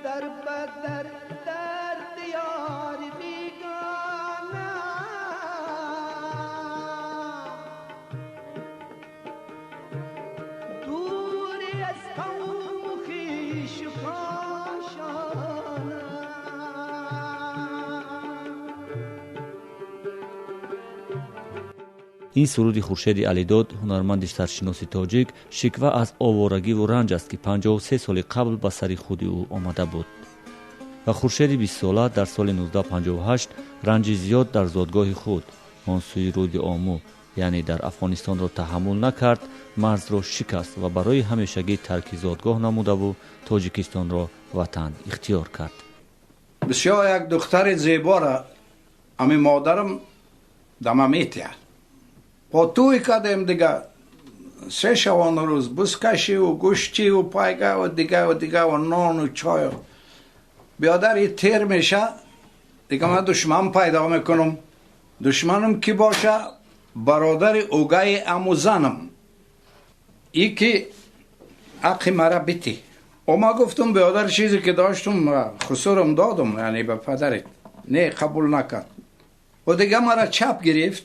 در بدر در دیار بیگانه، دور از قوم و خویش و کاشانه. Ин суруди Хуршеди Алидод, ҳунарманди саршиноси тоҷик, шиква аз оворагиву ранҷ аст, ки 53 соли қабл ба сари худи ӯ омада буд. Ва Хуршеди бистсола дар соли 1958 ранҷи зиёд дар зодгоҳи худ, он сӯи рӯди Омӯ, яъне дар Афғонистонро таҳаммул накард, марзро шикаст ва барои ҳамешагӣ тарки зодгоҳ намудаву Тоҷикистонро ватан ихтиёр кард. Бисёр як духтари зебора ами модарам дама метиҳад. Бо тӯй кардем, дига се шавону рӯз бузкашиву гӯштиву пайгаву дигаву дигаву нону чою. Биёдар, и тер меша, дига ман душман пайдо мекунам. Душманам ки боша? Бародари угаи амузанам, и ки ақи мара битӣ. Ма гуфтум: биёдар, чизе ки доштум, хусурам додум, яъне ба падарит. Не, қабул накард. О дига мара чап гирифт,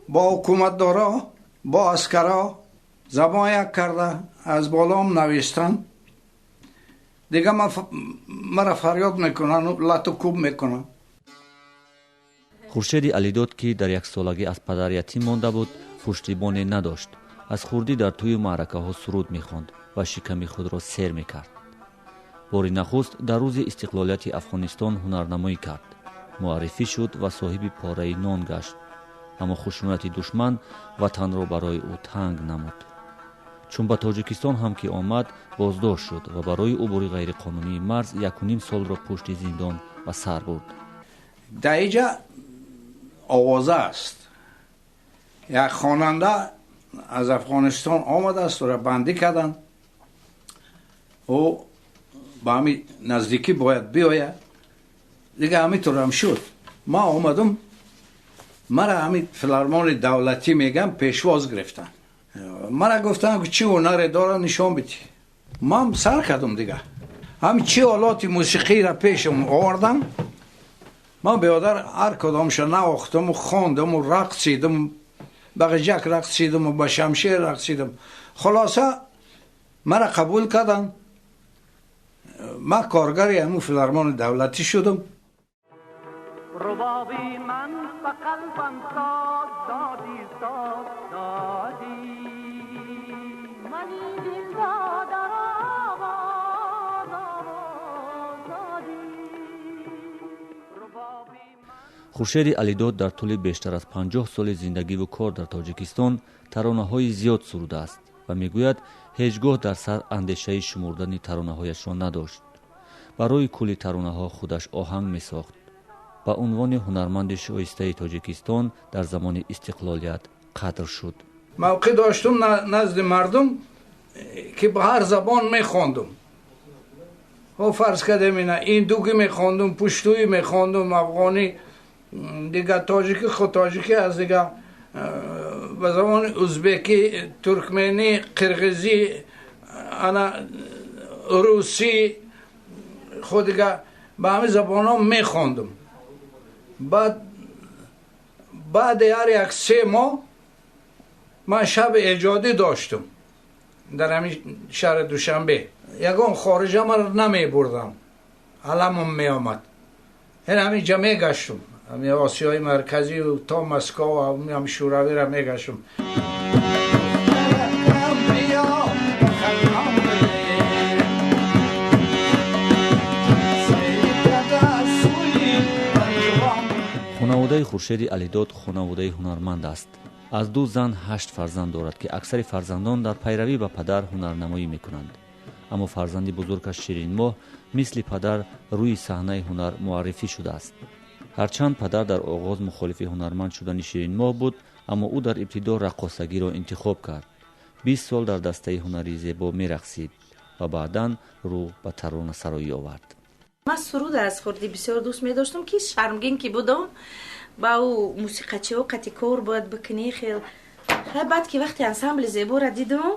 бо ҳукуматдоро, бо аскаро забон як карда, аз болоам навиштан. Дига мара фарёд мекунанд, лату кӯб мекунанд. Хуршеди Алидод, ки дар яксолагӣ аз падар ятим монда буд, пуштибоне надошт. Аз хурдӣ дар тӯю маъракаҳо суруд мехонд ва шиками худро сер мекард. Бори нахуст дар рӯзи истиқлолияти Афғонистон ҳунарнамоӣ кард, муаррифӣ шуд ва соҳиби пораи нон гашт. Аммо хушунати душман ватанро барои ӯ танг намуд. Чун ба Тоҷикистон ҳам ки омад, боздошт шуд ва барои убури ғайриқонунии марз 1,5 солро пушти зиндон ба сар бурд. Дар иҷа овоза аст: як хонанда аз Афғонистон омадааст, ӯра бандӣ карданд, ӯ ба ҳамин наздикӣ бояд биёяд. Дига ҳамин шуд. Ман омадам, мара ҳамин филармони давлатӣ мегам пешвоз гирифтанд. Мара гуфтанд, ки чӣ ҳунаре дора, нишон бидӣ. Ман сар кардам, дига ҳамин чӣ олоти мусиқиро пешам овардам, ман, биёдар, ҳар кадомша навохтаму хондаму рақсидам, ба ғиҷак рақсидаму ба шамшер рақсидам. Хулоса, мара қабул карданд, ман коргари ҳамун филармони давлатӣ шудам. ربابی من به قلبم ساز دادی، ساز دادی، منی دل دادر آواز آواز دادی. Хуршеди Алидод дар тӯли бештар аз 50 соли зиндагиву кор дар Тоҷикистон таронаҳои зиёд сурудааст ва мегӯяд, ҳеҷ гоҳ дар сар андешаи шумурдани таронаҳояшро надошт. Барои кулли таронаҳо худаш оҳанг месохт. Ба унвони ҳунарманди шоистаи Тоҷикистон дар замони истиқлолият қадр шуд. Мавқеъ доштум назди мардум, ки ба ҳар забон мехондум. Фарз кардем, ина индугӣ мехондум, пуштуӣ мехондум, афғонӣ, дига тоҷикӣ, худ тоҷикӣ аз, дига ба забони узбекӣ, туркменӣ, қирғизӣ, ана русӣ, худ дига ба ҳамин забонҳо мехондум. Баъд баъди ҳар як 3 моҳ ман шаби эҷодӣ доштум дар ҳамин шаҳри Душанбе. Ягон хориҷа маро намебурдам, аламам меомад. Ин ҳаминҷа мегаштум, ҳамин Осиёи Марказӣ то Москов, ҳам Шӯравиро мегаштум. Хонаводаи Хуршеди Алидод хонаводаи ҳунарманд аст. Аз ду зан ҳашт фарзанд дорад, ки аксари фарзандон дар пайравӣ ба падар ҳунарнамоӣ мекунанд. Аммо фарзанди бузургаш Ширинмоҳ мисли падар рӯи саҳнаи ҳунар муаррифӣ шудааст. Ҳарчанд падар дар оғоз мухолифи ҳунарманд шудани Ширинмоҳ буд, аммо ӯ дар ибтидо раққосагиро интихоб кард. 20 сол дар дастаи ҳунарии зебо мерақсид ва баъдан рӯ ба таронасароӣ овард. Ман суруд аз хурдӣ бисёр дӯст медоштам, ки шармгин ки будам, ба ӯ мусиқачиҳо қати кор бояд бикунӣ хел. Баъд ки вақте ансамбли зеборо дидам,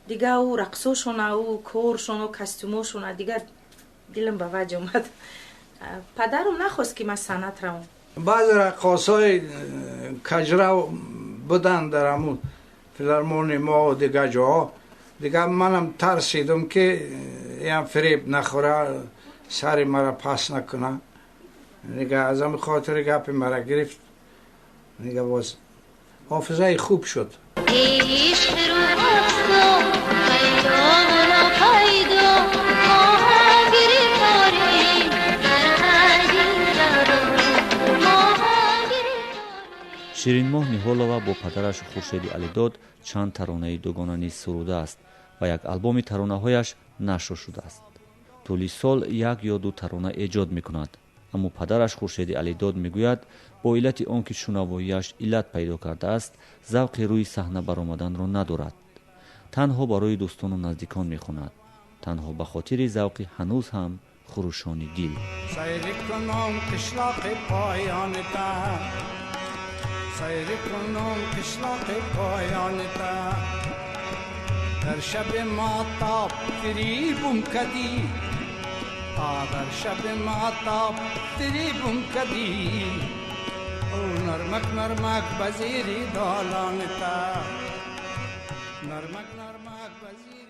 дига ӯ рақсошона, ӯ коршона, костюмошона, дига Дилам ба ваҷ омад. Падарам нахост, ки ман санъат равам. Баъзе раққосҳои каҷрав буданд дар ҳамун филармонии мо, дигар ҷоҳо. Дигар манам тарсидум, ки ям фиреб нахӯра, сари мара пас накуна. Дига аз ҳамин хотири гапи мара гирифт. Дига боз ҳофизаи хуб шуд. عشق رو افزا پیدا و ناپیدا، ما هم گرفتاریم در هر ما هم گرفتاریم. Ширинмоҳ Ниҳолова бо падараш Хуршеди Алидод чанд таронаи дугона низ сурудааст ва як албоми таронаҳояш нашр шудааст. Тӯли сол як ё ду тарона эҷод мекунад, аммо падараш Хуршеди Алидод мегӯяд, бо иллати он ки шунавоияш иллат пайдо кардааст, завқи рӯи саҳна баромаданро надорад. Танҳо барои дӯстону наздикон мехонад, танҳо ба хотири завқи ҳанӯз ҳам хурӯшони дил. Сайри кунум қишлоқи поёнита, сайри кунум қишлоқи поёнита, дар шаби маҳтоб фирибум кадӣ, дар шаби маҳтоб фирибум кадӣ, ӯ нармак нармак ба зери долонита, нармак нармак ба зери